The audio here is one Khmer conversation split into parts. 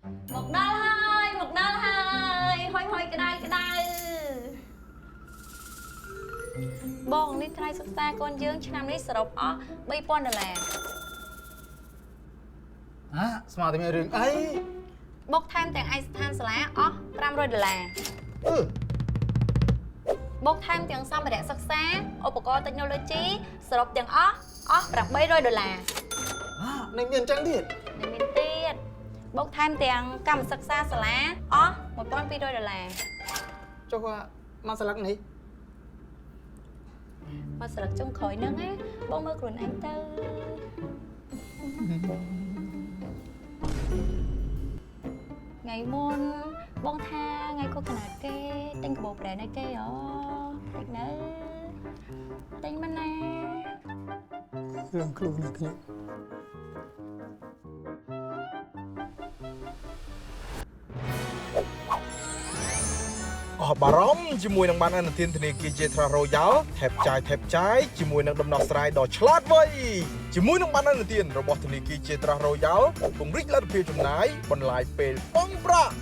មកដល់ហើយមកដល់ហើយហុយហុយក្តៅក្តៅបងនេះថ្លៃសិក្សាកូនយើងឆ្នាំនេះសរុបអស់3000ដុល្លារ ហាស្មាតែមានរឿងអី បុកថែមទាំងឯកស្ថានសាលាអស់500ដុល្លារ អឺ បុកថែមទាំងសម្ភារៈសិក្សាឧបករណ៍ technology សរុបទាំងអស់អស់800ដុល្លារ ហានឹងមានអញ្ចឹងទៀត នៅមានទៀតបុកថែមទាំងកម្មសិក្សាសាលាអស់1200ដុល្លារ ចុះមកស្លឹកនេះ មកស្លឹកចុងក្រោយហ្នឹងណាបងមើលខ្លួនឯងទៅថ្ងៃមុនបងថាថ្ងៃខួបកណើតគេទិញកាបូប brand ឲ្យគេអូតិចនៅទិញមិនណា រឿងខ្លួននេះខ្ញុំ អស់បារម្ភជាមួយនឹងបានអនុធានធនាគារជាត្រាស់រ៉ូយ៉ាល់ថែបចាយថែបចាយជាមួយនឹងដំណោះស្រាយដ៏ឆ្លាតវៃជាមួយនឹងបានអនុធានរបស់ធនាគារជាត្រាស់រ៉ូយ៉ាល់ពង្រីកលទ្ធភាពចំណាយបន្លាយពេលបង់ប្រាក់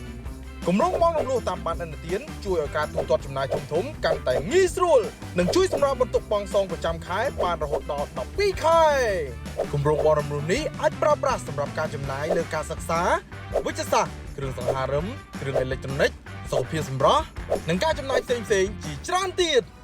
គម្រោងបង់រំលោះតាមបានអនុទានជួយឲ្យការទូទាត់ចំណាយធំៗកាន់តែងាយស្រួលនិងជួយសម្រាប់បន្ទុកបង់សងប្រចាំខែបានរហូតដល់12ខែគម្រោងបង់រំលោះនេះអាចប្រើប្រាស់សម្រាប់ការចំណាយលើការសិក្សាវិទ្យាសាស្ត្រគ្រឿងសង្ហារឹមគ្រឿងអេឡិចត្រូនិកសុខភាពសម្រស់និងការចំណាយផ្សេងៗជាច្រើនទៀត។